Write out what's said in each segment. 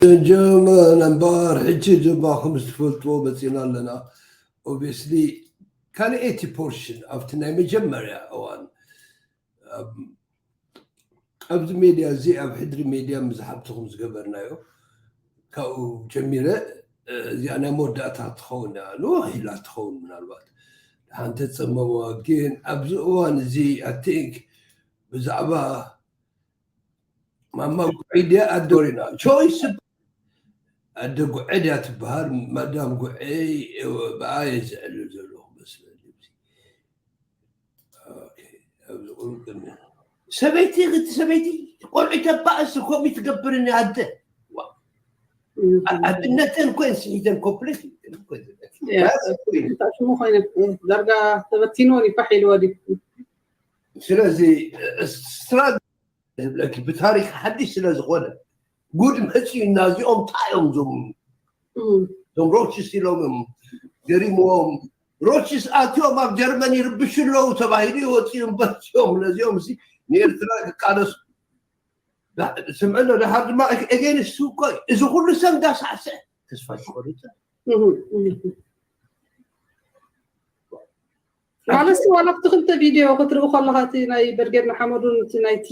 ጀመን እምበኣር ሕጂ ድማ ከም ዝትፈልጥዎ መፂና ኣለና። ኦብስሊ ካልኣይቲ ፖርሽን ኣብቲ ናይ መጀመርያ እዋን ኣብዚ ሜድያ እዚ ኣብ ሕድሪ ሜድያ ምስ ሓብትኹም ዝገበርናዮ ካብኡ ጀሚረ እዚኣ ናይ መወዳእታ ትኸውን እያ። ንውሕ ኢላ ትኸውን ምናልባት ሓንቲ ጸመዋ ግን ኣብዚ እዋን እዚ ኣቲንክ ብዛዕባ ማማ ጉዕይ ድያ ኣደ ጎሪና ቾይስ ኣደ ጉዐ ድያ ትበሃል። ማዳም ጉዐይ ብኣየ ዝዕልል ዘለኹ መስለኒ። ሰበይቲ እቲ ሰበይቲ ቆልዑ ተባእስ ኮሚ ትገብርኒ ኣደ ኣድነተን ኮይን ስሒተን ኮምፕሌት ሽሙ ኮይነ ዳርጋ ተበቲንዎ ይፋሕ ኢልዎ ድዩ? ስለዚ ስትራግ ዝብለኪ ብታሪክ ሓድሽ ስለ ዝኾነ ጉድ መፅዩና እዚኦም እንታይ እዮም ዞም ዞም ሮችስ ኢሎም እዮም ገሪምዎም። ሮችስ ኣትዮም ኣብ ጀርመን ይርብሹ ኣለዉ ተባሂሉ ይወፅኡ እምበር እዚኦም ነዚኦም ሲ ንኤርትራ ክቃለሱ ስምዕሎ ድሓር ድማ ኤጌንስቱ እኮ እዚ ኩሉ ሰብ እንዳሳዕስዕ ተስፋ ዝቆርፅ ማለት ዋላ ኣብቲ ክልተ ቪድዮ ክትርኢ ከለካ እቲ ናይ በርጌድ ንሓመዱን እቲ ናይቲ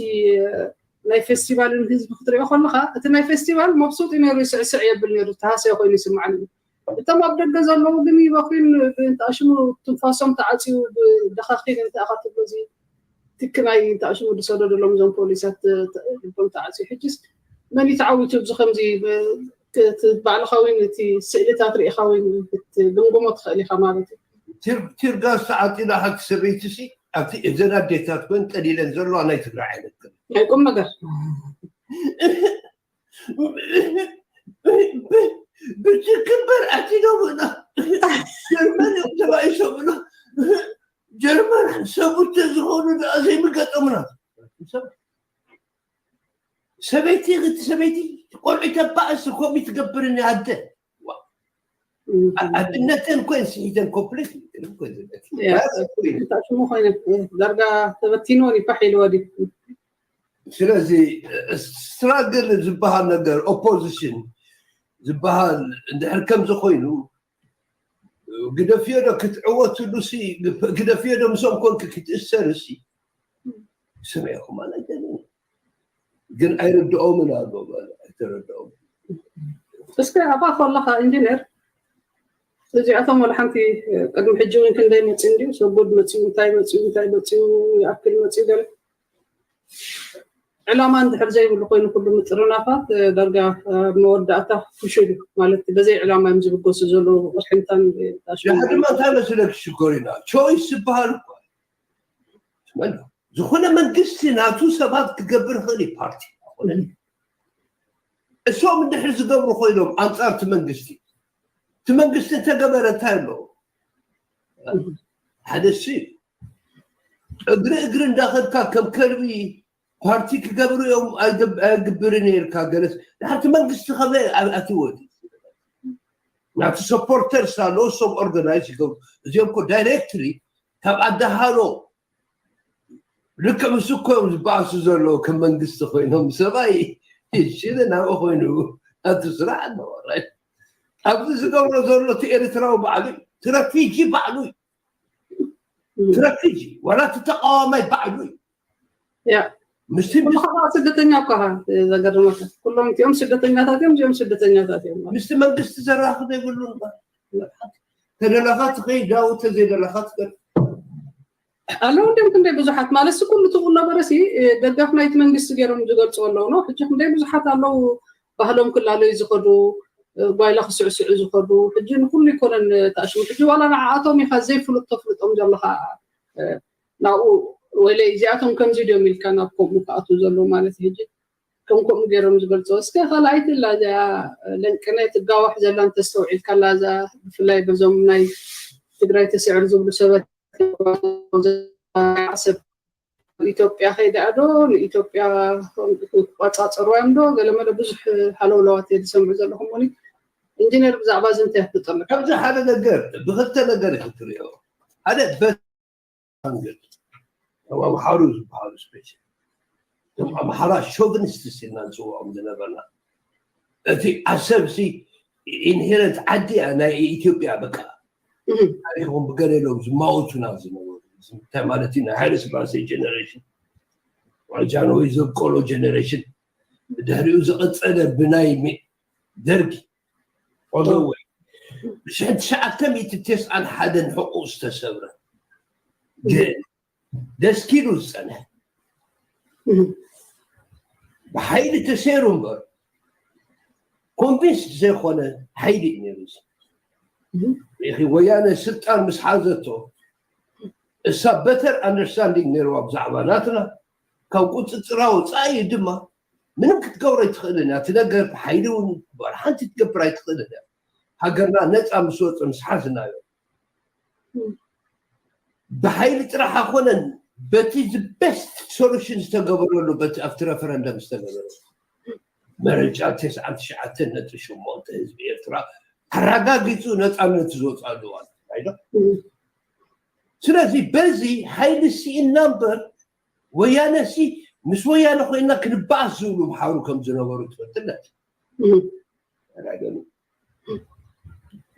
ናይ ፌስቲቫልን ህዝቢ ክትሪኦ ከለካ እቲ ናይ ፌስቲቫል መብሱጥ እዩ ነይሩ ይስዕስዕ የብል ነይሩ ተሃስያ ኮይኑ ይስምዓኒ። እቶም ኣብ ደገ ዘለዉ ግን ይበኽዩን ብእንተኣሽሙ ትንፋሶም ተዓፅዩ ብደኻኺን እንታይ ኢኻ ትብሎ እዚ ትኪ ናይ እንተኣሽሙ ዝሰደደሎም እዞም ፖሊሳት ልቦም ተዓፅዩ ሕጅስ መን እዩ ተዓዊቱ እዚ ከምዚ ባዕልኻ እውን እቲ ስእልታት ርኢኻ እውን ክትግምግሞ ትኽእል ኢኻ ማለት እዩ። ቲርጋስ ተዓጢና ሓንቲ ሰበይቲ ሲ ኣብቲ እዘን ኣዴታት ኮን ጠሊለን ዘለዋ ናይ ትግራይ ዓይነት ናይ ቁም ነገር ብትክበር ኣቲዶምና ጀርመን እዮም ተባኢሶምና ጀርመን ሰቡተ ዝኾኑ ደኣ ዘይምገጠሙና ሰበይቲ ግቲ ሰበይቲ ቆልዑ ተባእስ ኮሚ ትገብርኒ ኣደ ኣድነተን ኮይን ስሒተን ኮምፕሌት ሽሙ ኮይነ ዳርጋ ተበቲንዎ ይፋሕ ኢልዎ ድዩ? ስለዚ ስትራግል ዝበሃል ነገር ኦፖዚሽን ዝበሃል እንድሕር ከምዚ ኮይኑ ግደፍዮ ዶ ክትዕወትሉ ሲ ግደፍዮ ዶ ምስኦም ኮንክ ክትእሰር ሲ ስምዕኹም ኣላይተኒ ግን ኣይርድኦምን ኣሎ ኣይተረድኦም እስከ ኣብኣ ከለካ ኢንጂነር እዚኣቶም ወላ ሓንቲ ቅድሚ ሕጂ እውን ክንደይ መፅኡ እንድዩ ሰጉድ መፅኡ እንታይ መፅኡ እንታይ መፅኡ ይኣክል መፅኡ ገለ ዕላማ እንድሕር ዘይብሉ ኮይኑ ኩሉ ምጥርናፋት ዳርጋ መወዳእታ ፍሹል እዩ ማለት በዘይ ዕላማ እዮም ዝብገሱ ዘለዉ ቅርሕንታን ድማ እንታይ መስለክ ሽኮሪና ቾይስ ዝበሃል እኮ ዝኾነ መንግስቲ ናቱ ሰባት ክገብር ይኽእል እዩ ፓርቲ እሶም እንድሕር ዝገብሩ ኮይኖም ኣንፃር እቲ መንግስቲ እቲ መንግስቲ እንተገበረ እንታይ ኣለዎ ሓደ ሲ እግሪ እግሪ እንዳኸድካ ከም ከልቢ ፓርቲ ክገብሩ እዮም ኣይግብርን ነርካ ገለስ ድሓርቲ መንግስቲ ከመይ ኣትወት ናቲ ሰፖርተርስ ኣለዉ እሶም ኦርጋናይዝ ይገብሩ እዚኦም ኮ ዳይሬክትሊ ካብ ኣዳሃሮ ልክዕ ምስ እኮ እዮም ዝበኣሱ ዘለዉ ከም መንግስቲ ኮይኖም ሰብኣይ ሽለ ናብኡ ኮይኑ ኣቲ ስራሕ ኣለዎ ኣብዚ ዝገብሮ ዘሎ እቲ ኤርትራዊ ባዕሉ እዩ እቲ ረፊጂ ባዕሉ እዩ እቲ ረፊጂ ዋላ እቲ ተቃዋማይ ባዕሉ እዩ ምስቲ ስደተኛ እኳ ዘገርመካ ኩሎም እቲኦም ስደተኛታት እዮም እዚኦም ስደተኛታት እዮም ምስቲ መንግስቲ ዘራኽብ የብሉን ተደለኻ ትኸይድ ዳው ተዘይደለኻ ትገር ኣለዉ እንዲም ክንደይ ብዙሓት ማለት ሲ ኩሉ ትብኡ ነበረ ሲ ደጋፍ ናይቲ መንግስቲ ገይሮም ዝገልፅዎ ኣለዉ ነው ሕጂ ክንደይ ብዙሓት ኣለዉ ባህሎም ክላለዩ ዝኸዱ ጓይላ ክስዕስዑ ዝኸዱ ሕጂ ንኩሉ ይኮነን ተኣሽሙ ሕጂ ዋላ ንዓኣቶም ኢኻ ዘይፍሉጥ ተፍልጦም ዘለኻ ናብኡ ወይለ እዚኣቶም ከምዚ ድዮም ኢልካ ናብ ከምኡ ክኣትዉ ዘለዉ ማለት ሕጂ ከም ከምኡ ገይሮም ዝገልፅዎ እስከ ካልኣይቲ ላ እዚኣ ለንቅነ ትጋዋሕ ዘላ እንተስተውዒልካላ እዛ ብፍላይ በዞም ናይ ትግራይ ተስዕር ዝብሉ ሰባት ሰብ ኢትዮጵያ ከይዳ ዶ ንኢትዮጵያ ክቆፃፀርዋ እዮም ዶ ገለመለ ብዙሕ ሃለውለዋት እየ ዝሰምዑ ዘለኹም ኒ ኢንጂነር ብዛዕባ እዚ እንታይ ክትጠልቅ ከምዚ ሓደ ነገር ብክልተ ነገር ክትሪኦ ሓደ በት ኣምሓሩ ዝበሃሉ ስፔሻል እቶም ኣምሓራ ሾቪኒስትስ ኢልና ንፅውዖም ዝነበርና እቲ ዓሰብ ሲ ኢንሄረንት ዓዲ እያ ናይ ኢትዮጵያ። በቃ ታሪኾም ብገለ ኢሎም ዝማወቱና ዝነበሩ እንታይ ማለት እዩ? ናይ ሃይለ ስላሴ ጀነሬሽን፣ ጃንሆይ ዘብቆሎ ጀነሬሽን፣ ድሕሪኡ ዝቐፀለ ብናይ ደርጊ ቆሎ ወይ ብሽሕን ትሽዓተ ሚእቲ ተስዓን ሓደን ሕቁ ዝተሰብረ ግን ደስኪሉ ዝፀንሐ ብሓይሊ ተሰይሩ እምበር ኮንቪንስድ ዘይኮነ ሓይሊ እዩ ነይሩ። እዚ ርኢኺ፣ ወያነ ስልጣን ምስ ሓዘቶ እሳ በተር ኣንደርስታንዲንግ ነይርዋ ብዛዕባ ናትና፣ ካብ ቁፅፅራ ወፃኢ ድማ ምንም ክትገብሮ ኣይትኽእልን እያ። እቲ ነገር ብሓይሊ እውን ክትበሃል ሓንቲ ክትገብር ኣይትኽእልን እያ። ሃገርና ነፃ ምስ ወፀ ምስ ሓዝናዮ ብሓይሊ ጥራሕ ኣኮነን፣ በቲ ዝበስት ሶሉሽን ዝተገበረሉ በቲ ኣብቲ ረፈረንደም ዝተገበረ መረጫ ተስዓን ትሽዓተን ነጥቢ ሸሞንተ ህዝቢ ኤርትራ ኣረጋጊፁ ነፃነት ዝወፅኣሉ እዋን ኣይዶ። ስለዚ በዚ ሓይሊ ስኢንና እምበር ወያነ ሲ ምስ ወያነ ኮይና ክንበኣስ ዝብሉ ምሓሩ ከም ዝነበሩ ትፈልጥነት ኣይገሉ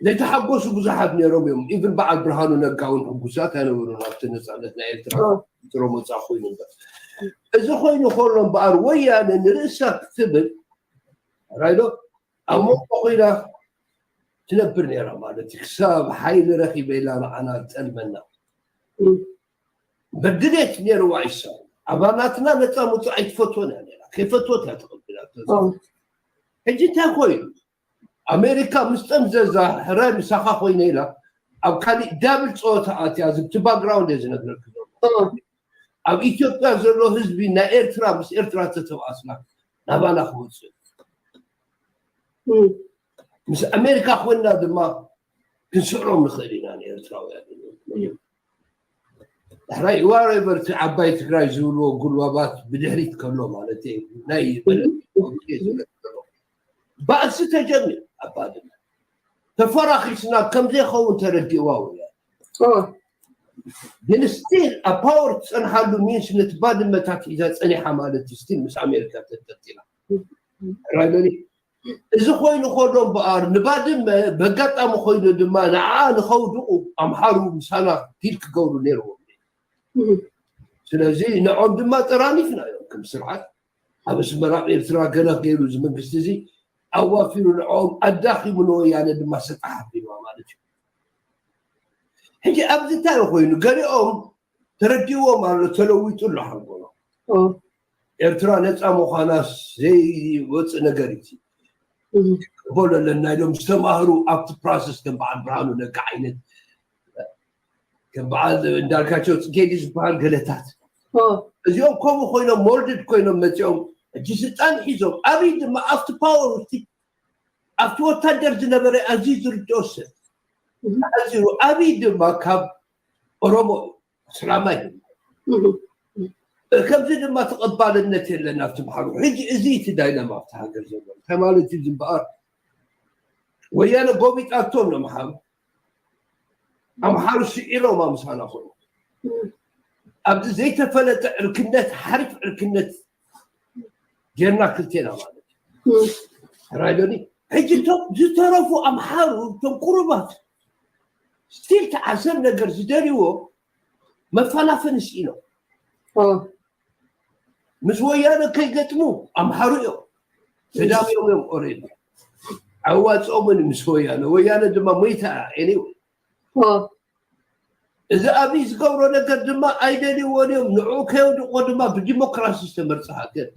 ዘይተሓጎሱ ብዙሓት ነይሮም እዮም። ኢቭን በዓል ብርሃኑ ነጋ እውን ሕጉሳት ኣይነበሩን ኣብቲ ነፃነት ናይ ኤርትራ ሮ መፃ ኮይኑ እምበር። እዚ ኮይኑ ከሎ እምበኣር ወያነ ንርእሳ ክትብል ራይዶ ኣብ መንጎ ኮይና ትነብር ነይራ ማለት እዩ። ክሳብ ሓይሊ ረኺበ ኢላ ንዓና ትጠልመና በድሌት ነይርዋ ይሳ ኣባናትና ነፃ ምፁ ኣይትፈትወን እያ ነይራ። ከይፈትወት እያ ተቐቢላ። ሕጂ እንታይ ኮይኑ ኣሜሪካ ምስ ጠምዘዛ ሕራይ ምሳኻ ኮይነ ኢላ ኣብ ካሊእ ዳብል ፀወታ ኣትያ ዝብቲ ባክግራውንድ እየ ዝነግረክ ዘሎ። ኣብ ኢትዮጵያ ዘሎ ህዝቢ ናይ ኤርትራ ምስ ኤርትራ ተተባኣስና ናባና ክወፅእ ምስ ኣሜሪካ ኮይና ድማ ክንስዕሮም ንኽእል ኢና ንኤርትራውያን። ዳሕራይ ዋሬቨር እቲ ዓባይ ትግራይ ዝብልዎ ጉልባባት ብድሕሪት ከሎ ማለት ናይ ባእሲ ተጀሚሩ ኣብ ባድመ ተፈራኺስና ከም ዘይኸውን ተረዲእዋ ወያነ። ግን ስቲል ኣብ ፓወር ትፀንሓሉ ሚንስ ነቲ ባድመታት ሒዛ ፀኒሓ ማለት እዩ። ስቲል ምስ ኣሜሪካ ተንጠልጢላ ራይመኒ እዚ ኮይኑ ከሎ እምበኣር ንባድመ በጋጣሚ ኮይኑ ድማ ንዓ ንኸውድቑ ኣምሓሩ ምሳና ዲል ክገብሩ ነይርዎም። ስለዚ ንዖም ድማ ጠራኒፍና እዮም ከም ስርዓት ኣብ ኣስመራ ኤርትራ ገለ ገይሩ እዚ መንግስቲ እዚ ኣዋፊሩ ንዖም ኣዳኺሙ ንወያነ ድማ ሰጣሕ ኣቢልዋ ማለት እዩ። ሕጂ ኣብዚ እንታይ ኮይኑ ገሊኦም ተረዲዎም ኣሎ ተለዊጡ ኣሎ ሓንጎሎ ኤርትራ ነፃ ምዃናስ ዘይወፅእ ነገር እዩ። በሎ ኣለና ኢሎም ዝተማህሩ ኣብቲ ፕሮሰስ ከም በዓል ብርሃኑ ነጋ ዓይነት ከም በዓል እንዳልካቸው ፅጌዲ ዝበሃል ገለታት እዚኦም ከምኡ ኮይኖም ሞልድድ ኮይኖም መፂኦም እጂ ስልጣን ሒዞም ኣብይ ድማ ኣብቲ ፓወር ውስቲ ኣብቲ ወታደር ዝነበረ ኣዝዩ ዝርድኦ ሰብ ኣዚሩ ኣብይ ድማ ካብ ኦሮሞ እዩ ኣስላማይ እዩ። ከምዚ ድማ ተቐባልነት የለን ኣብቲ ባሕሩ። ሕጂ እዚ እቲ ዳይለማ ኣብቲ ሃገር ዘሎ እንታይ ማለት እዩ ዝበኣር ወያነ ጎቢጣቶም ንኣምሓሩ ኣምሓሩ ስዒሮም ኣምሳና ኮይኑ ኣብዚ ዘይተፈለጠ ዕርክነት ሓሪፍ ዕርክነት ጌርና ክልቴና ማለት እዩ። ራይዶኒ ሕጂ እቶም ዝተረፉ ኣምሓሩ እቶም ቁሩባት ስቲል ተዓሰብ ነገር ዝደልይዎ መፈናፈኒ ስኢኖም ምስ ወያነ ከይገጥሙ ኣምሓሩ እዮም ተዳሚዮም እዮም ኦሬዲ ኣዋፅኦምን ምስ ወያነ ወያነ ድማ ሞይታ እያ ኤኒወይ እዚ ኣብይ ዝገብሮ ነገር ድማ ኣይደልይዎን እዮም ንዕኡ ከየውድቆ ድማ ብዲሞክራሲ ዝተመርፀ ሃገር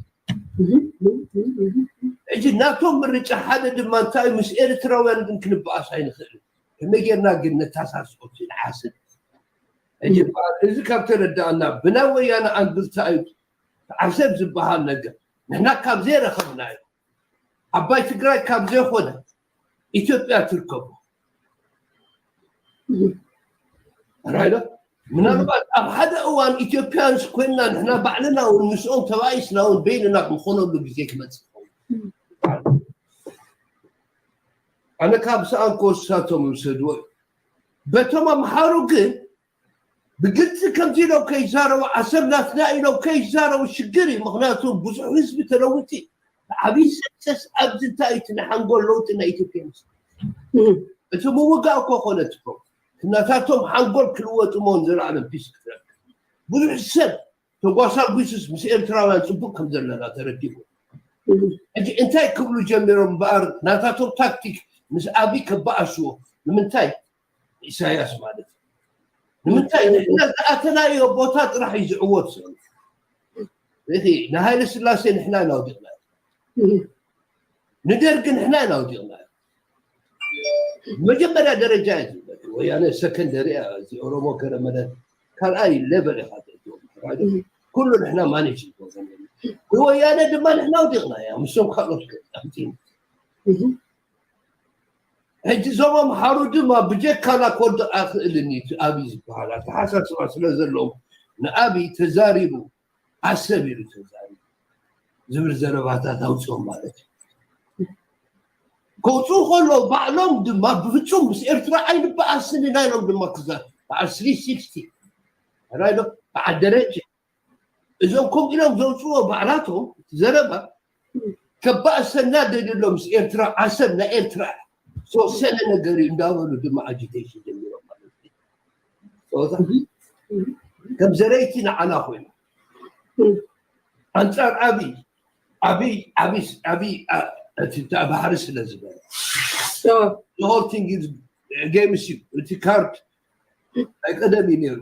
ሕጂ ናቶም ምርጫ ሓደ ድማ እንታይ ምስ ኤርትራውያን ግን ክንበኣስ ኣይንኽእልን ከመይ ጌርና ግን ነተሳስኦ ንዓስብ ሕጂ እዚ ካብ ተረዳእና ብናይ ወያነ ኣንግልታ እዩ ዓሰብ ዝበሃል ነገር ንሕና ካብ ዘይረኸብናዮ ዓባይ ትግራይ ካብ ዘይኮነ ኢትዮጵያ ትርከቦ ራይዶ ምናልባት ኣብ ሓደ እዋን ኢትዮጵያንስ ኮይንና ንሕና ባዕልና እውን ምስኦም ተባኢስና እውን በይንና ክንኾነሉ ግዜ ክመፅእ ኣነ ካብ ሰኣን ክወስሳቶም ይውሰድዎ እዩ በቶም ኣምሓሩ ግን ብግልፂ ከምዚ ኢሎም ከይዛረቡ ዓሰብ ናትና ኢሎም ከይዛረቡ ሽግር እዩ ምክንያቱ ብዙሕ ህዝቢ ተለውጢ ዓብዪ ሰክሰስ ኣብዚ እንታይ እቲ ንሓንጎል ለውጢ ናይ ኢትዮጵያ ምስ እቲ ምውጋእ እኮ ኮነ ትኮ ናታቶም ሓንጎል ክልወጥሞን ዘላለም ፒስ ክትረክብ ብዙሕ ሰብ ተጓሳጒሱስ ምስ ኤርትራውያን ፅቡቅ ከም ዘለና ተረዲቡ ሕጂ እንታይ ክብሉ ጀሚሮም እምበኣር ናታቶም ታክቲክ ምስ ኣብይ ከባኣስዎ ንምንታይ ኢሳያስ ማለት እዩ ንምንታይ ንሕና ዝኣተናዮ ቦታ ጥራሕ እዩ ዝዕወት ዘሎ ሪኺ ንሃይለ ስላሴ ንሕና ኢና ኣውዲቕና ንደርግ ንሕና ኢና ኣውዲቕና መጀመርያ ደረጃ እዩ ዝብለኪ ወያነ ሰከንደሪ እያ እዚ ኦሮሞ ከረመለ ካልኣይ ሌቨል ኢኻ ተእትዎም ኩሉ ንሕና ማኔጅ ንወያነ ድማ ንሕና ኣውዲቕና እያ ምስቶም ካልኦት ኣምፂና ሕጂ እዞም ኣምሓሩ ድማ ብጀካና ክወድቕ ኣይኽእልን እዩ እቲ ኣብይ ዝበሃል ኣተሓሳስባ ስለ ዘለዎም ንኣብይ ተዛሪቡ ዓሰብ ኢሉ ተዛሪቡ ዝብል ዘረባታት ኣውፅኦም ማለት እዩ ከውፅኡ ከሎ ባዕሎም ድማ ብፍፁም ምስ ኤርትራ ኣይንበኣስን ኢና ኢሎም ድማ ክዛ በዓል ስሪ ሲክስቲ ራይዶ በዓል ደረጀ እዞም ከምኡ ኢሎም ዘውፅዎ ባዕላቶም ዘረባ ከባእሰና ደልሎ ምስ ኤርትራ ዓሰብ ናይ ኤርትራ ዝተወሰነ ነገር እዩ እንዳበሉ ድማ ኣጂቴሽን ጀሚሮም ማለት እዩ ፆታ ከም ዘረይቲ ንዓና ኮይኑ ኣንፃር ኣብይ ኣብይ ኣብይ ኣብይ እቲ ባሕሪ ስለ ዝበለ ሆልቲንግ ጌምስ እዩ እቲ ካርድ ናይ ቀደም እዩ ነይሩ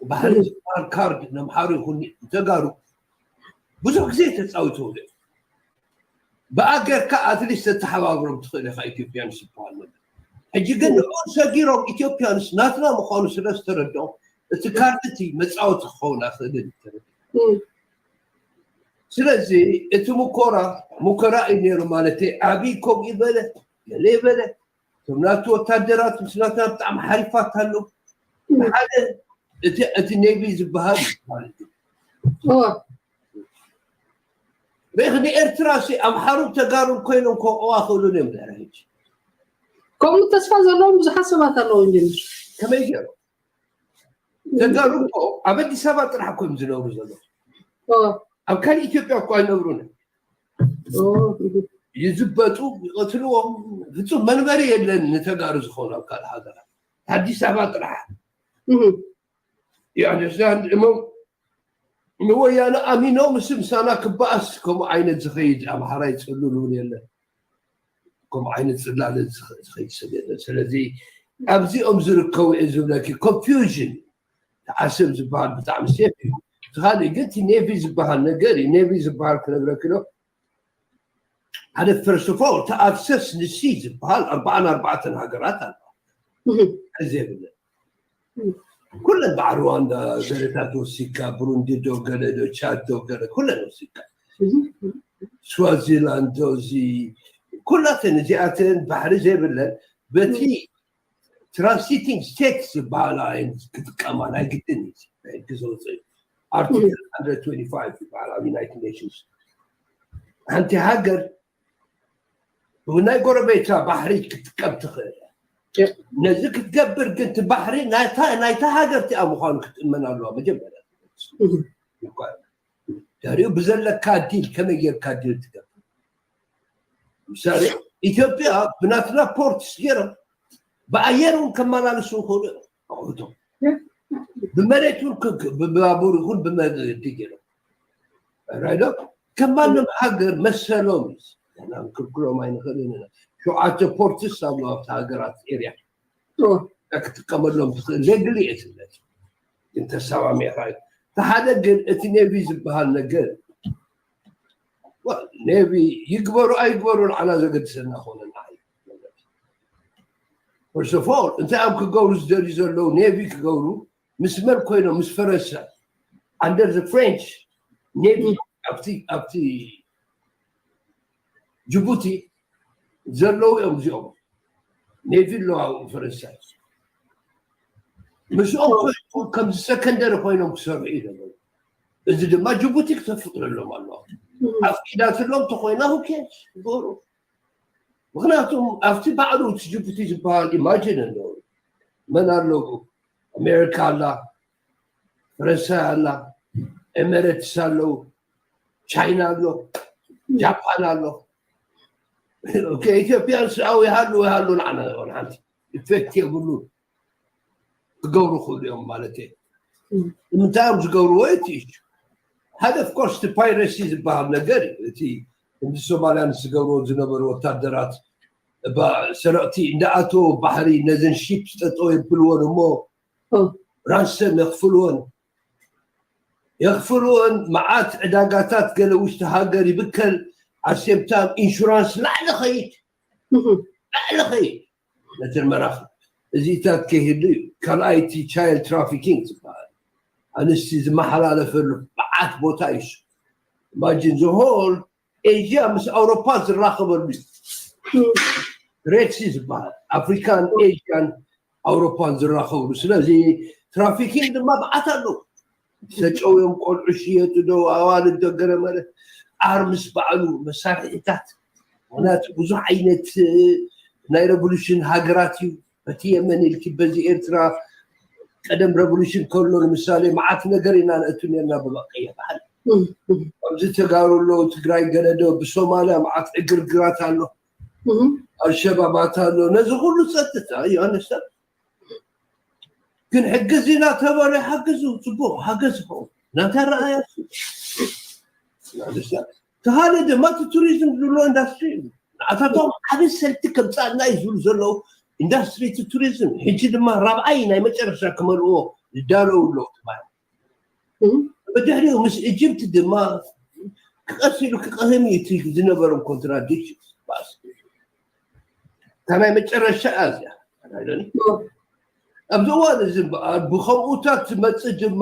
ባሕሪ ዝበሃል ካርድ ነምሓሩ ይኹን ተጋሩ ብዙሕ ግዜ ተፃውተውለ ብኣገርካ ኣትሊስት ተተሓባብሮም ትኽእል ኢኻ ኢትዮጵያን ዝበሃል ነገር ሕጂ ግን ንዕኡ ሰጊሮም ኢትዮጵያንስ ናትና ምዃኑ ስለ ዝተረድኦም እቲ ካርድ እቲ መፃወቲ ክኸውን ኣይኽእልን እዩ ተረዲኡ ስለዚ እቲ ሙኮራ ሙከራ እዩ ነይሩ ማለት ኣብይ ከምኡ ይበለ ገለ ይበለ እቶም ናቱ ወታደራት ምስ ናትና ብጣዕሚ ሓሪፋት ኣሎ ሓደ እቲ እቲ ኔቪ ዝበሃል ማለት እዩ ርኢኽ ንኤርትራ ሲ ኣምሓሩን ተጋሩን ኮይኖም ከውዕዋ ክእሉን እዮም ድሕሪ ሕጂ ከምኡ ተስፋ ዘለዎም ብዙሓት ሰባት ኣለዉ ኢንጂነር ከመይ ገይሮም ተጋሩ እኮ ኣብ ኣዲስ ኣበባ ጥራሕ እኮ እዮም ዝነብሩ ዘለዉ ኣብ ካልእ ኢትዮጵያ እኮ ኣይነብሩን ይዝበጡ ይቐትልዎም ፍፁም መንበሪ የለን ንተጋሩ ዝኾኑ ኣብ ካልእ ሃገራት ኣዲስ ኣበባ ጥራሕ you understand እሞ ንወያነ ኣሚኖም እሱ ምሳና ክበኣስ ከምኡ ዓይነት ዝኸይድ ኣምሓራ ይፅልል እውን የለን ከምኡ ዓይነት ፅላለ ዝኸይድ ሰብ የለን ስለዚ ኣብዚኦም ዝርከቡ እየ ዝብለኪ confusion ዓሰብ ዝበሃል ብጣዕሚ ሴፍ እዩ እቲ ካልእ ግን እቲ ኔቪ ዝበሃል ነገር እዩ ኔቪ ዝበሃል ክነግረኪ ዶ ሓደ first of all እቲ ኣክሰስ ንሲ ዝበሃል ኣርባዓን ኣርባዕተን ሃገራት ኣሎ እዚ የብለን ኩለን በዓል ሩዋንዳ ገለታት ወሲካ ብሩንዲ ዶ ገለ ዶ ቻድ ዶ ገለ ኩለን ወሲካ ስዋዚላንድ ዶ እዚ ኩላተን እዚኣተን ባሕሪ ዘይብለን በቲ transiting states ዝበሃላ ክጥቀማ ናይ ግድን እዩ ሕጊ ዝወፅእ article one hundred twenty-five ዝበሃል ኣብ United Nations ሓንቲ ሃገር ናይ ጎረቤታ ባሕሪ ክትጥቀም ትኽእል ነዚ ክትገብር ግን እቲ ባሕሪ ናይታ ሃገር እቲኣ ምዃኑ ክትእመን ኣለዋ መጀመርያ ድሕሪኡ ብዘለካ ዲል ከመይ ጌርካ ዲል ትገብር ምሳሌ ኢትዮጵያ ብናትና ፖርትስ ገይሮም ብኣየር እውን ከመላለሱ ይኽእሉ እዮም ኣቑሑቶም ብመሬት እውን ብባቡር ይኹን ብመገዲ ገይሮም ራይዶ ከም ማንም ሃገር መሰሎም እዩ ንሕና ክንክልክሎም ኣይንኽእልን ኢና ሸውዓተ ፖርትስ ኣለዋ ኣብቲ ሃገራት ኤርያ ክትጥቀመሎም ትኽእል ሌግሊ እየ ትብለት ግን ተሰማሚዕካ እዩ እቲ ሓደ ግን እቲ ኔቪ ዝበሃል ነገር ኔቪ ይግበሩ ኣይግበሩ ንዓና ዘገድሰና ኮነ first of all እንታይ እዮም ክገብሩ ዝደልዩ ዘለዉ ኔቪ ክገብሩ ምስ መን ኮይኖም ምስ ፈረንሳ under the French ኔቪ ኣብቲ ኣብቲ ጅቡቲ ዘለዉ እዮም እዚኦም ኔቪ ኣለዋ ፈረንሳ ምስኦም ኮይኖም ከምዚ ሰከንደሪ ኮይኖም ክሰርሑ እዩ ዘለዉ እዚ ድማ ጅቡቲ ክተፍቅደሎም ኣለዋ ኣፍቂዳትሎም ተኮይና ሁኬስ ይገብሩ ምክንያቱም ኣብቲ ባዕሉ እቲ ጅቡቲ ዝበሃል ኢማጅን ኣለዉ መን ኣለዉ ኣሜሪካ ኣላ ፈረንሳይ ኣላ ኤሜሬትስ ኣለዉ ቻይና ኣሎ ጃፓን ኣሎ። ኢትዮጵያ ስኣው ይሃሉ ይሃሉ ንዓና ይኾን ሓንቲ ኢፌክት የብሉ ክገብሩ ክእሉ እዮም ማለት እየ። ንምንታይ እዮም ዝገብርዎ? እቲ ሓደ ኦፍኮርስ እቲ ፓይረሲ ዝበሃል ነገር እዩ። እቲ እንዲ ሶማልያን ዝገብርዎ ዝነበሩ ወታደራት እባ ሰረቕቲ እንዳኣተው ባሕሪ ነዘን ሺፕ ጠጠው የብልዎን እሞ ራንሰም የኽፍልዎን የኽፍልዎን መዓት ዕዳጋታት ገለ ውሽጢ ሃገር ይብከል ኣሴምታም ኢንሹራንስ ላዕሊ ኸይድ ላዕሊ ኸይድ ነተን መራኽብ እዚታት ከይህሉ እዩ። ካልኣይቲ ቻይልድ ትራፊኪንግ ዝበሃል ኣንስቲ ዝመሓላለፈሉ መዓት ቦታ እዩ። ኢማጂን ዘሆል ኤዥያ ምስ ኣውሮፓ ዝራኸበሉ እዩ። ሬድሲ ዝበሃል ኣፍሪካን ኤዥያን ኣውሮፓን ዝራኸብሉ። ስለዚ ትራፊኪንግ ድማ መዓት ኣለዉ። ተጨውዮም ቆልዑ ሽየጡ ዶ ኣዋልድ ዶ ገለ መለ ኣርምስ ባዕሉ መሳርሒታት ምክንያቱ ብዙሕ ዓይነት ናይ ሬቮሉሽን ሃገራት እዩ። በቲ የመን ኢልኪ በዚ ኤርትራ ቀደም ሬቮሉሽን ከሎ ንምሳሌ መዓት ነገር ኢና ነእቱ ነርና ብበቀየ በዓል ኣብዚ ተጋሩ ኣለዉ ትግራይ ገለዶ ብሶማልያ መዓት ዕግርግራት ኣሎ ኣልሸባባት ኣሎ ነዚ ኩሉ ፀጥታ እዩ ኣነስታ ግን ሕግዝ ኢና ተበሉ ሓግዙ ፅቡቅ ሓገዝ ይኸውን ናታ ረኣያ ተሃለ ድማ እቲ ቱሪዝም ዝብሎ ኢንዳስትሪ እዩ ንኣታቶም ዓብ ሰልቲ ከምፃእና እዩ ዝብሉ ዘለዉ ኢንዳስትሪ እቲ ቱሪዝም ሕጂ ድማ ራብዓይ ናይ መጨረሻ ክመልእዎ ዝዳለዉ ኣለዉ ትበሃል ብድሕሪኡ ምስ ኢጅፕት ድማ ክቐስ ኢሉ ክቐህም እዩ እቲ ዝነበሮም ኮንትራዲክሽን እታ ናይ መጨረሻ እያ እዚኣ ኣብዚ እዋን እዚ እምበኣር ብኸምኡታት ዝመፅእ ድማ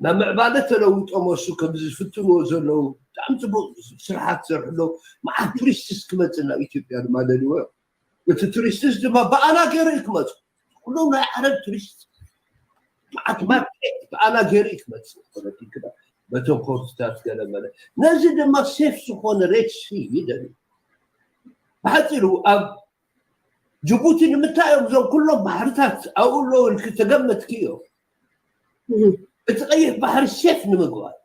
ናብ ምዕባለ ተለውጦም እሱ ከም ዝፍትንዎ ዘለዉ ብጣዕሚ ፅቡቅ ስርሓት ዝሰርሑ ኣለዉ መዓት ቱሪስትስ ክመፅእ ናብ ኢትዮጵያ ድማ ደልዎ እዮም እቲ ቱሪስትስ ድማ ብኣና ገይሩ እዩ ክመፁ ኩሎም ናይ ዓረብ ቱሪስት መዓት ማርኬት ብኣና ገይሩ እዩ ክመፅእ ተረዲእክና በቶም ኮርትታት ገለ መለ ነዚ ድማ ሴፍ ዝኾነ ሬድ ሲ ይደልዩ ብሓፂሩ ኣብ ጅቡቲ ንምንታይ እዮም እዞም ኩሎም ባሕርታት ኣብኡ ኣለዉ ኢልክ ተገመትክዮ እቲ ቀይሕ ባሕሪ ሴፍ ንምግባር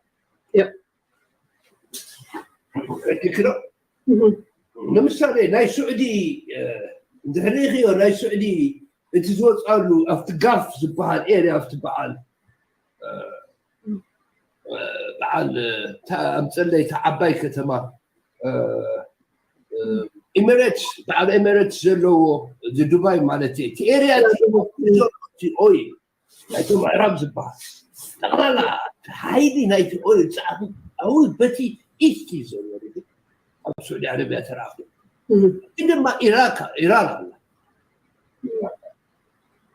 ዶ ንምሳሌ ናይ ስዑዲ እንድሕር ርኢኽዮ ናይ ስዑዲ እቲ ዝወፃሉ ኣብቲ ጋልፍ ዝበሃል ኤርያ ኣብቲ በዓል በዓል ኣምፀለይ እታ ዓባይ ከተማ ኤሚሬትስ በዓል ኤሚሬትስ ዘለዎ እዚ ዱባይ ማለት እዩ እቲ ኤርያ ኦይል ናይቶም ኣዕራብ ዝበሃል ጠቕላላ ሓይሊ ናይቲ ኦይል ፃዕዱ ኣው በቲ ኢስት እዩ ዘሎ ኣብ ስዑዲ ዓረብያ ተረኣኹ ግን ድማ ኢራካ ኢራን ኣላ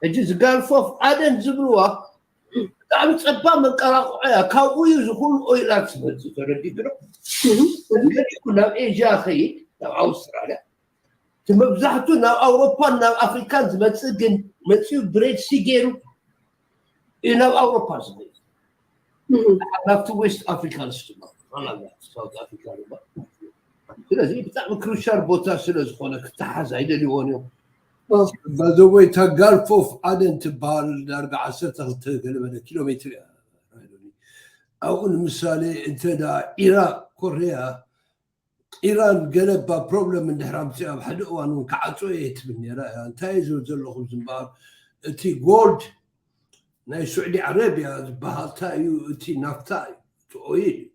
ሕጂ እዚ ጋልፍ ኦፍ ዓደን ዝብልዋ ብጣዕሚ ፀባብ መንቀራቕዖ እያ ካብኡ እዩ ዝኩሉ ኦይላት ዝመፅእ ተረዲእክዶ ገሊኡ ናብ ኤዥያ ኸይድ ናብ ኣውስትራልያ እቲ መብዛሕቱ ናብ ኣውሮፓን ናብ ኣፍሪካን ዝመፅእ ግን መፅኡ ብሬድ ሲ ገይሩ እዩ ናብ ኣውሮፓ ዝኸይድ ናብቲ ዌስት ኣፍሪካ ንስማ ሳውት ኣፍሪካ ድማ ስለዚ ብጣዕሚ ክሩሻል ቦታ ስለ ዝኾነ ክተሓዝ ኣይደልይዎን እዮም ባዘወይ እታ ጋልፍ ኦፍ ዓደን ትበሃል ዳርጋ ዓሰርተ ክልተ ገለመለ ኪሎ ሜትር እያ ኣብኡ ንምሳሌ እንተ ኢራቅ ኮርያ ኢራን ገለ ባ ፕሮብለም እንድሕር ኣምፅኡ ኣብ ሓደ እዋን እውን ክዓፅኦ እየ ትብል ነራ እያ እንታይ ዝብል ዘለኹ ዝምበኣር እቲ ጎልድ ናይ ስዑዲ ዓረብያ ዝበሃል እንታይ እዩ እቲ ናፍታ እዩ እቲ ኦይል እዩ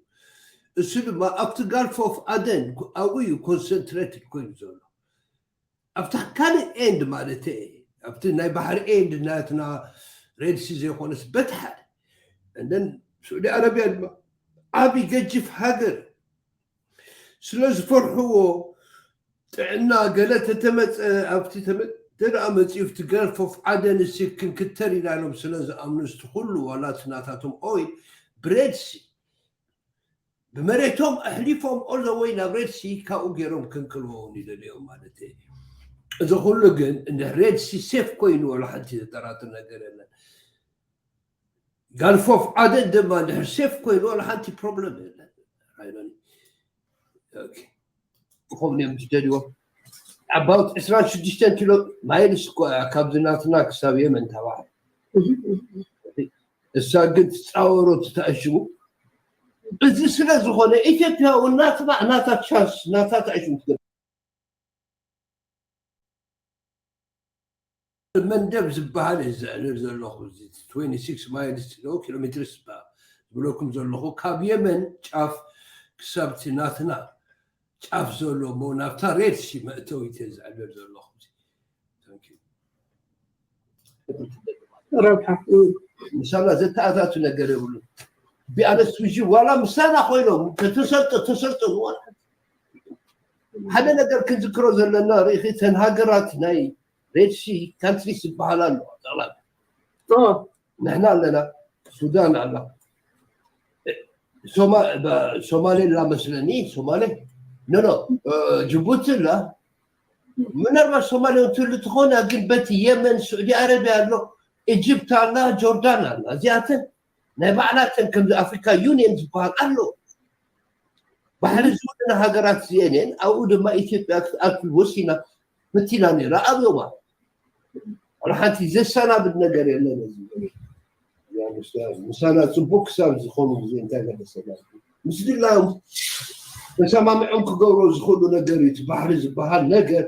እሱ ድማ ኣብቲ ጋልፍ ኦፍ ኣደን ኣብኡ እዩ ኮንሰንትሬትድ ኮይኑ ዘሎ ኣብታ ካልእ ኤንድ ማለት ኣብቲ ናይ ባሕሪ ኤንድ ናትና ሬድሲ ዘይኮነስ በቲ ሓደ እንደን ስዑዲ ዓረብያ ድማ ዓብይ ገጅፍ ሃገር ስለ ዝፈርሕዎ ጥዕና ገለ ተተመፀ ኣብቲ ተደኣ መፂኡ ኣብቲ ገልፍ ኦፍ ዓደን ሲ ክንክተር ኢና ኢሎም ስለ ዝኣምኑ ዝቲ ኩሉ ዋላ እቲ ናታቶም ኦይል ብሬድሲ ብመሬቶም ኣሕሊፎም ኦዘወይ ናብ ሬድሲ ካብኡ ገይሮም ክንክልዎ እውን ይደልዮም ማለት እዩ እዚ ኩሉ ግን እንድሕር ሬድሲ ሴፍ ኮይኑ ወላ ሓንቲ ዘጠራጥር ነገር የለን ጋልፍ ኦፍ ዓደን ድማ እንድሕር ሴፍ ኮይኑ ወላ ሓንቲ ፕሮብለም የለን ኣይሎኒ ኦኬ ክኾኑ እዮም ዝደልይዎ about ዕስራን ሽዱሽተን ኪሎ ማይልስ እኮ እያ ካብዚ ናትና ክሳብ የመን ተባሂሉ እሳ ግን ትፃወሮ ትተኣሽሙ እዚ ስለ ዝኾነ ኢትዮጵያ እውን ናትና ናታ ቻንስ ናታ ታይሽን ትገ መንደብ ዝበሃል እየ ዘዕልል ዘለኹ። እዚ ትዌንቲ ሲክስ ማይልስ ዶ ኪሎ ሜትርስ ዝበሃል ዝብለኩም ዘለኹ ካብ የመን ጫፍ ክሳብ እቲ ናትና ጫፍ ዘሎ እሞ ናብታ ሬድ ሲ መእተዊት እየ ዘዕልል ዘለኹ። Thank you። ረብሓ ምሳና ዘተኣታቱ ነገር የብሉ። ቢኣነስት ዊዝ ዋላ ምሳና ኮይኖም ተሰልጠ ተሰልጠ ሓደ ነገር ክንዝክሮ ዘለና ርኢኺ ተን ሃገራት ናይ ሬድ ሲ ካንትሪስ ዝበሃላ ኣለዋ ጠቕላላ ንሕና ኣለና ሱዳን ኣላ ሶማሌ ላ መስለኒ ሶማሌ ኖ ኖ ጅቡቲ ላ ምናልባት ሶማሌ እውን ትህሉ ትኾና ግን በቲ የመን ስዑዲ ኣረቢያ ኣሎ ኢጅፕት ኣላ ጆርዳን ኣላ እዚኣተን ናይ ባዕላተን ከምዚ ኣፍሪካ ዩኒየን ዝበሃል ኣሎ ባሕሪ ዝውድና ሃገራት እዚአን እየን ኣብኡ ድማ ኢትዮጵያ ክትኣቱ ወሲና ፈቲና ነይራ ኣብዮማ ዋላ ሓንቲ ዘሰናብድ ነገር የለን እዚ ምሳና ፅቡቅ ክሳብ ዝኾኑ ግዜ እንታይ መለሰና ምስ ድላዮም ተሰማሚዖም ክገብሮ ዝኽእሉ ነገር እዩ እቲ ባሕሪ ዝበሃል ነገር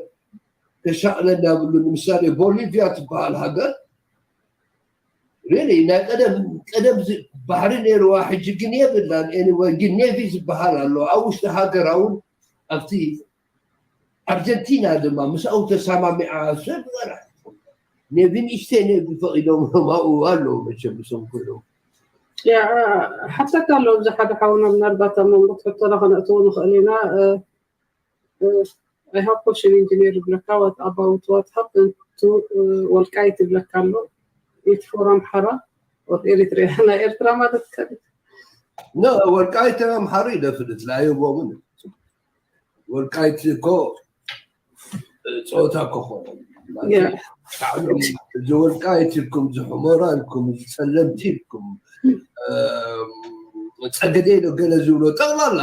ተሻቕለና ብሉ ንምሳሌ ቦሊቪያ ትበሃል ሃገር ሪሊ ናይ ቀደም ቀደም ባሕሪ ነይርዋ ሕጂ ግን የብላን ኤኒወይ ግን ኔቪ ዝበሃል ኣሎ ኣብ ውሽጢ ሃገር እውን ኣብቲ ኣርጀንቲና ድማ ምስኡ ተሰማሚዓ ሰብ ኔቪ ንእሽተይ ኔቪ ፈቒዶም ኣብኡ ኣለዉ መቸም ብሶም ኮይኖም ሓተካ ኣሎ እዚ ሓደ ሓውና ምናልባት ኣብ መንጎ ትሕተና ከነእትዎ ንኽእል ኢና I have question engineer ይብለካ what about what happened to ወልቃይት ይብለካ ኣሎ it for ኣምሓራ or ኤሪትሪያ ናይ ኤርትራ ማለት ከ No ወልቃይት ኣምሓሩ ይደፍልት ላይቦምን ወልቃይት እኮ ፆታ ከኾነ እዚ ወልቃይት ኢልኩም ዝሕመራ ኢልኩም ዝፀለምቲ ኢልኩም ፀገደ ኢሎ ገለ ዝብሎ ጠቕላላ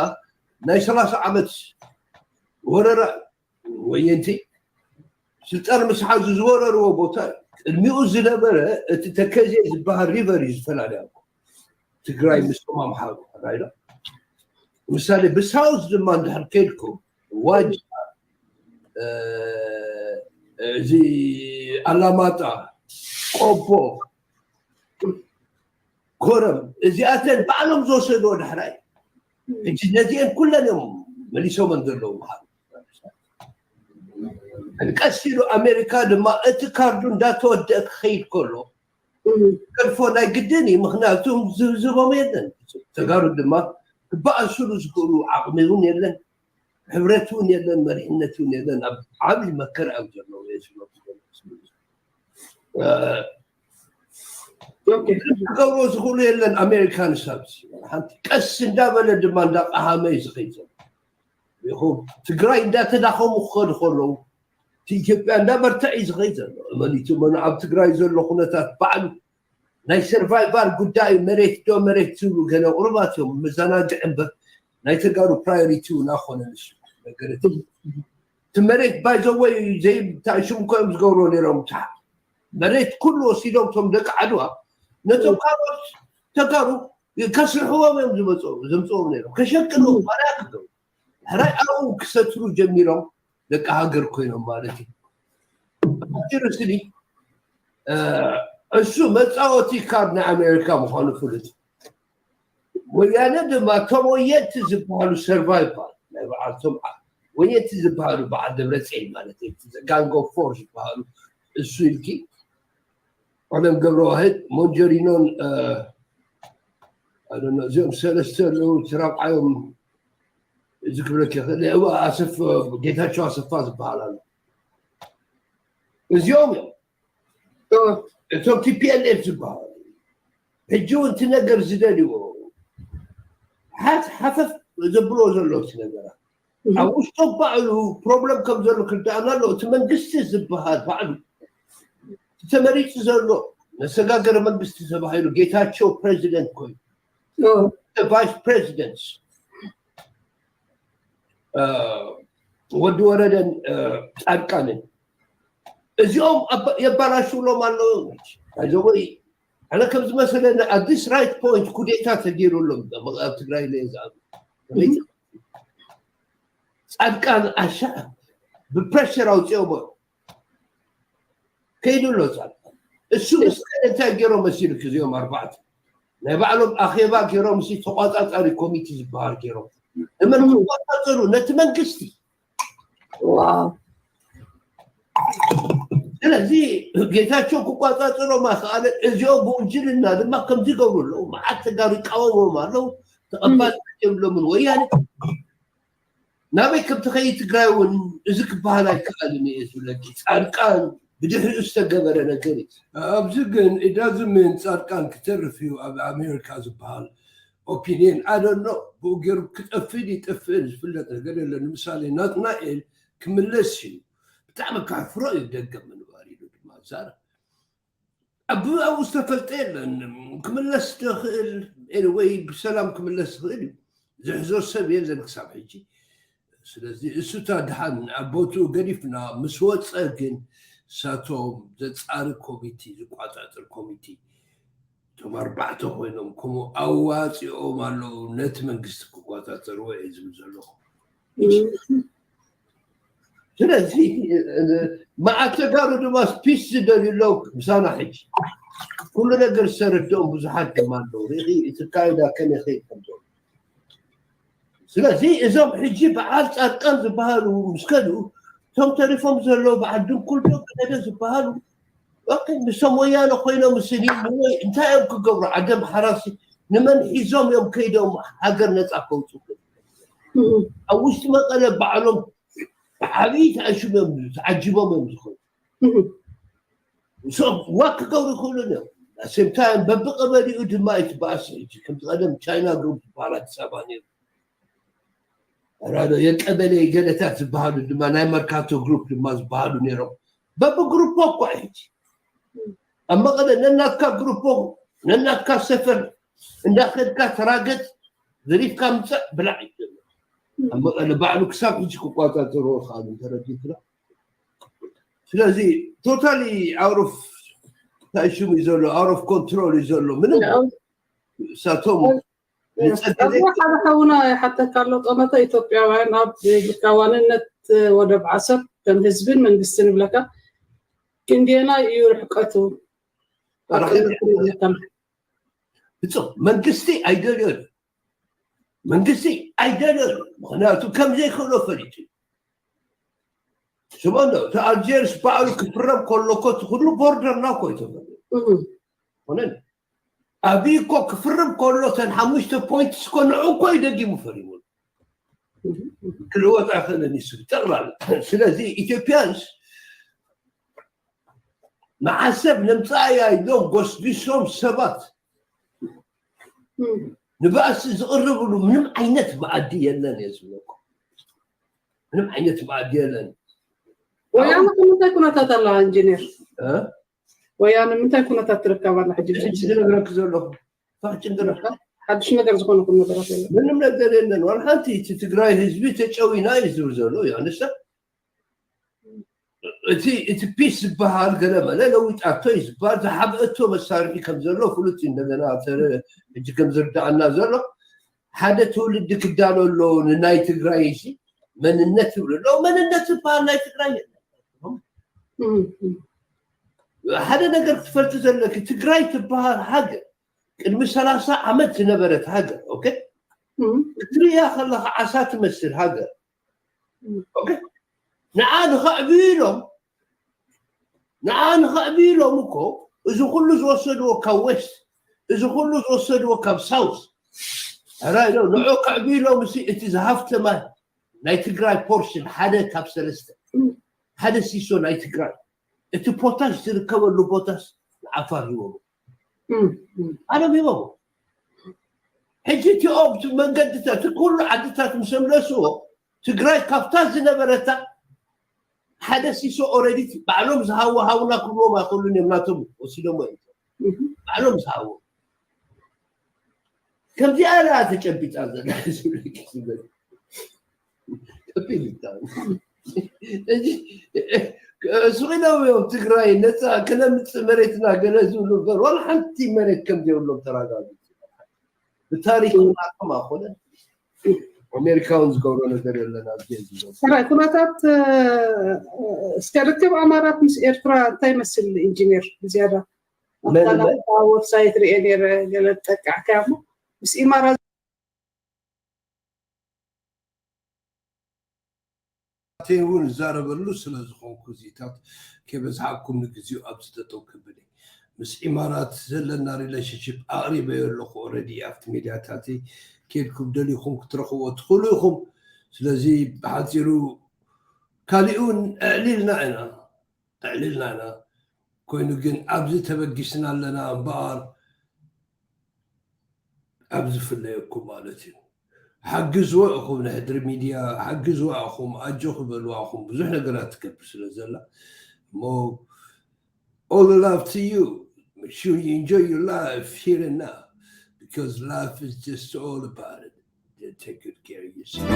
ናይ ሰላሳ ዓመት ወረራ ወየንቲ ስልጣን ምስ ሓዙ ዝወረርዎ ቦታ እዩ። ቅድሚኡ ዝነበረ እቲ ተከዜ ዝበሃል ሪቨር እዩ ዝተፈላለያ ትግራይ ምስቶም ኣምሓሩ ራይዳ ምሳሌ ብሳውዝ ድማ እንድሕር ከይድኩም ዋጅ እዚ ኣላማጣ ቆቦ ኮረም እዚኣተን ባዕሎም ዝወሰድዎ ዳሕራይ ሕጂ ነዚአን ኩለን እዮም መሊሶመን ዘለዉ ቀስ ኢሉ ኣሜሪካ ድማ እቲ ካርዱ እንዳተወደአ ክኸይድ ከሎ ከልፎ ናይ ግድን እዩ ምክንያቱ ዝህብዝቦም የለን ተጋሩ ድማ ክበኣሱሉ ዝኽእሉ ዓቕሚ እውን የለን ሕብረት እውን የለን መሪሕነት እውን የለን ኣብ ዓብዪ መከራ እዮም ዘለዉ ክገብሮ ዝኽእሉ የለን ኣሜሪካ ንሳብ ሓንቲ ቀስ እንዳበለ ድማ እንዳቀሃመ እዩ ዝኸይድ ዘሎ ኢኹም ትግራይ እንዳተዳኸሙ ክኸዱ ከለዉ ኢትዮጵያ እንዳበርትዕ እዩ ዝኸይድ ዘሎ እመኒቱ መኑ ኣብ ትግራይ ዘሎ ኩነታት ባዕሉ ናይ ሰርቫይቫል ጉዳይ መሬት ዶ መሬት ዝብሉ ገለ ቁሩባት እዮም መዘናግዒ እምበር ናይ ተጋሩ ፕራዮሪቲ እውን ኣኮነ ንሱ ነገር እቲ መሬት ባይዘወይ ዘይታሽም እኮ እዮም ዝገብርዎ ነይሮም ታ መሬት ኩሉ ወሲዶም እቶም ደቂ ዓድዋ ነቶም ካልኦት ተጋሩ ከስርሕዎም እዮም ዝመፅኦም ዘምፅኦም ነይሮም ከሸቅሉ ባርያ ክገብሩ ሕራይ ኣብኡ ክሰትሩ ጀሚሮም ደቂ ሃገር ኮይኖም ማለት እዩ ሲሪስሊ እሱ መፃወቲ ካብ ናይ ኣሜሪካ ምዃኑ ፍሉጥ ወያነ ድማ እቶም ወየንቲ ዝበሃሉ ሰርቫይቫል ናይ በዓልቶም ወየንቲ ዝበሃሉ በዓል ደብረፅኤን ማለት እዩ ጋንግ ኦፍ ፎር ዝበሃሉ እሱ ኢልኪ ቀለም ገብረዋህድ ሞንጀሪኖን እዚኦም ሰለስተ ኣለዉ እቲ ራብዓዮም እዚ ክብለክ ይኽእል እዋ ኣሰፍ ጌታቸው ኣሰፋ ዝበሃል ኣሎ እዚኦም እዮም እቶም ቲፒኤልኤፍ ዝበሃሉ ሕጂ እውን እቲ ነገር ዝደልዎ ሓት ሓፈፍ ዘብሎ ዘሎ እቲ ነገራት ኣብ ውሽጦም ባዕሉ ፕሮብለም ከም ዘሎ ክርዳእና ኣሎ እቲ መንግስቲ ዝበሃል ባዕሉ ተመሪፁ ዘሎ መሰጋገሪ መንግስቲ ተባሂሉ ጌታቸው ፕሬዚደንት ኮይኑ ቫይስ ፕሬዚደንት ወዲ ወረደን ፃድቃንን እዚኦም የባላሽውሎም ኣለዉ ወይ ኣነ ከም ዝመሰለኒ at this right point ኩዴታ ተገይሩ ኣሎ ኣብ ትግራይ ለ ዝኣብ ፃድቃን ኣሻ ብፕሬሽር ኣውፅኦሞ ከይዱ ኣሎ ፃድቃን። እሱ ምስ እንታይ ገይሮም መሲሉ ክዚኦም ኣርባዕተ ናይ ባዕሎም ኣኼባ ገይሮም ሲ ተቋፃፃሪ ኮሚቴ ዝበሃል ገይሮም ንመን ክቆፃፀሩ ነቲ መንግስቲ። ስለዚ ጌታቸው ክቆፃፀሮም ኣክኣለ። እዚኦም ብውንጅልና ድማ ከምዚ ይገብሩ ኣለዉ። መዓት ተጋሩ ይቃወሞም ኣለዉ። ተቐባልነት የብሎምን። ወያነ ናበይ ከም ትኸይድ ትግራይ እውን እዚ ክበሃል ኣይከኣልን እየ ዝብለኪ። ፃድቃን ብድሕሪኡ ዝተገበረ ነገር እዩ። ኣብዚ ግን ኢዳዝምን ፃድቃን ክተርፍ እዩ ኣብ ኣሜሪካ ዝበሃል ኦፒኒየን ኣደኖ ብኡ ገይሩ ክጠፍእ ይጠፍእ ዝፍለጥ ነገር የለን። ንምሳሌ ናትናኤል ክምለስ እዩ ብጣዕሚ ካሕፍሮ እዩ ደገ ምንባር ኢሉ ድማ ዛረብ። ኣብ ኣብኡ ዝተፈልጠ የለን። ክምለስ ትኽእል ወይ ብሰላም ክምለስ ትኽእል እዩ። ዝሕዞ ሰብ የለን ክሳብ ሕጂ። ስለዚ እሱታ ድሓን ኣብ ቦትኡ ገዲፍና ምስ ወፀ ግን ሳቶም ዘፃሪ ኮሚቲ ዝቋፃፅር ኮሚቲ እቶም ኣርባዕተ ኮይኖም ከምኡ ኣዋፂኦም ኣለዉ ነቲ መንግስቲ ክቋፃፀርዎ እየ ዝብል ዘለኹ። ስለዚ መዓት ተጋሩ ድማ ፒስ ዝደልዩ ኣለዉ ምሳና ሕጂ ኩሉ ነገር ዝተረድኦም ብዙሓት ድማ ኣለዉ ርኢ እቲ ካይዳ ከመይ ከይድ ከም ዘሎ ስለዚ እዞም ሕጂ በዓል ፃድቃን ዝበሃሉ ምስ ከዱ እቶም ተሪፎም ዘለዉ በዓል ድንኩል ዶ ገለ ዝበሃሉ ምስቶም ወያነ ኮይኖም ስኒ ወይ እንታይ እዮም ክገብሩ ዓደም ሓራሲ ንመን ሒዞም እዮም ከይዶም ሃገር ነፃ ከውፁ ኣብ ውሽጢ መቐለ ባዕሎም ዓብዪ ተኣሽሞም ተዓጂቦም እዮም ዝኾኑ ንስኦም ዋክ ክገብሩ ይኽእሉን እዮም ኣሴምታይም በብቀበሊኡ ድማ ይትበኣስ ሕጂ ከምቲ ቀደም ቻይና ግሩፕ ዝበሃል ኣዲስ ኣበባ ነይሩ ራዶ የቀበሌ ገለታት ዝበሃሉ ድማ ናይ መርካቶ ግሩፕ ድማ ዝበሃሉ ነይሮም በብግሩፖ እኳ ሕጂ ኣብ መቐለ ነናትካ ግሩፖ ነናትካ ሰፈር እንዳኸድካ ተራገጥ ዘሪፍካ ምፀእ ብላዕ ይደሎ ኣብ መቐለ ባዕሉ ክሳብ ሕጂ ክቋፃፀሮ ከኣሉ ተረዲትና ስለዚ ቶታሊ ኣውሮፍ ታሽሙ እዩ ዘሎ ኣውሮፍ ኮንትሮል እዩ ዘሎ ምንም እሳቶም ሓደ ሓውና ይሓተካ ኣሎ ጠመተ ኢትዮጵያውያን ኣብ ዋንነት ወደብ ዓሰብ ከም ህዝብን መንግስትን ይብለካ ክንዴና እዩ ርሕቀቱ ብፁዕ መንግስቲ ኣይደልዮን መንግስቲ ኣይደልዮን ምክንያቱ ከም ዘይክእሎ ፈሊጡ ስሞ እንዶ እቲ ኣልጀርስ ባዕሉ ክፍረም ከሎ እኮ እቲ ኩሉ ቦርደርና እኮ እዩ ተፈሪሙ ኮነን ኣብይ እኮ ክፍርም ከሎ እተን ሓሙሽተ ፖይንትስ እኮ ንዑ እኮ እዩ ደጊሙ ፈሪሙ ክልወጥ ኣይኽእልን እዩ ጠቕላላ ስለዚ ኢትዮጵያንስ ንዓሰብ ነምፅኣያ ኢሎም ጎስጒሶም ሰባት ንባእሲ ዝቕርብሉ ምንም ዓይነት መኣዲ የለን እየ ዝብለኩም ምንም ዓይነት መኣዲ የለን ወያነ ንምንታይ ኩነታት ኣለዋ ኢንጂነር ወያነ ንምንታይ ኩነታት ትርከብ ኣላ ሕጂ ዝነግረክ ዘለኹ ፋሕጭ ሓድሽ ነገር ዝኾነኩም ነገራት የለን ምንም ነገር የለን ዋላ ሓንቲ እቲ ትግራይ ህዝቢ ተጨዊና እዩ ዝብል ዘሎ ዮሃንስ እቲ እቲ ፒስ ዝበሃል ገለ መለ ለዊጣቶ እዩ ዝበሃል ዝሓብአቶ መሳርሒ ከም ዘሎ ፍሉጥ እዩ እንደገና ሕጂ ከም ዝርዳኣና ዘሎ ሓደ ትውልዲ ክዳሎ ኣሎ ንናይ ትግራይ እዚ መንነት ይብሉ ኣለዉ መንነት ዝበሃል ናይ ትግራይ ሓደ ነገር ክትፈልጢ ዘለኪ ትግራይ ትበሃል ሃገር ቅድሚ ሰላሳ ዓመት ዝነበረት ሃገር ኦኬ ክትርእያ ከለካ ዓሳ ትመስል ሃገር ንዓ ንኸዕብዩ ኢሎም ንዓ ንኸዕብዩ ኢሎም እኮ እዚ ኩሉ ዝወሰድዎ ካብ ዌስት እዚ ኩሉ ዝወሰድዎ ካብ ሳውስ ሕራይ ዶ ንዑ ከዕብዩ ኢሎም እሲ እቲ ዝሃፍተማ ናይ ትግራይ ፖርሽን ሓደ ካብ ሰለስተ ሓደ ሲሶ ናይ ትግራይ እቲ ፖታሽ ዝርከበሉ ቦታስ ንዓፋር ሂቦም ኣሎም ሂቦም ሕጂ እቲኦም መንገድታት ኩሉ ዓድታት ምስ ኣምለስዎ ትግራይ ካብታ ዝነበረታ ሓደ ሲሶ ኦረዲ ባዕሎም ዝሃዎ ሃውና ክብልዎም ኣይክእሉን እዮም ናቶም ወሲዶሞ እዮም ባዕሎም ዝሃዎ ከምዚኣ ላ ተጨቢጣ ዘላ ስቂሎም እዮም ትግራይ ነፃ ክነምፅእ መሬትና ገለ ዝብሉ እምበር ዋላ ሓንቲ መሬት ከም ዘይብሎም ተረጋጊፁ። ብታሪክ ናቶም ኣኮነ ኣሜሪካ እውን ዝገብሮ ነገር የለን ኣብዚ ዝገብሮ ሕራይ ኩነታት እስከ ርክብ ኣማራት ምስ ኤርትራ እንታይ ይመስል? ኢንጂነር ብዝያዳ ኣብታ ወብሳይት ርኤ ነረ ገለ ጠቃዕካ እሞ ምስ ኢማራት ኣተይ እውን እዛረበሉ ስለ ዝኾንኩ እዚታት ከይበዝሓኩም ንግዚኡ ኣብዚ ጠጠው ክብል ምስ ኢማራት ዘለና relationship ኣቕሪበዮ ኣለኹ already ኣብቲ ሚድያታተይ ከድኩም ደሊኹም ክትረኽብዎ ትኽእሉ ኢኹም። ስለዚ ብሓፂሩ ካሊእ እውን ኣዕሊልና ኢና ኣዕሊልና ኢና። ኮይኑ ግን ኣብዚ ተበጊስና ኣለና እምበኣር ኣብ ዝፍለየኩም ማለት እዩ። ሓግዝዎ ኢኹም ንሕድሪ ሚድያ ሓግዝዋ ኢኹም ኣጆ ክበልዋ ኢኹም ብዙሕ ነገራት ትገብር ስለ ዘላ እሞ all the love to you. Make sure you enjoy your life here and now because life is just all about it. Take good care of yourself.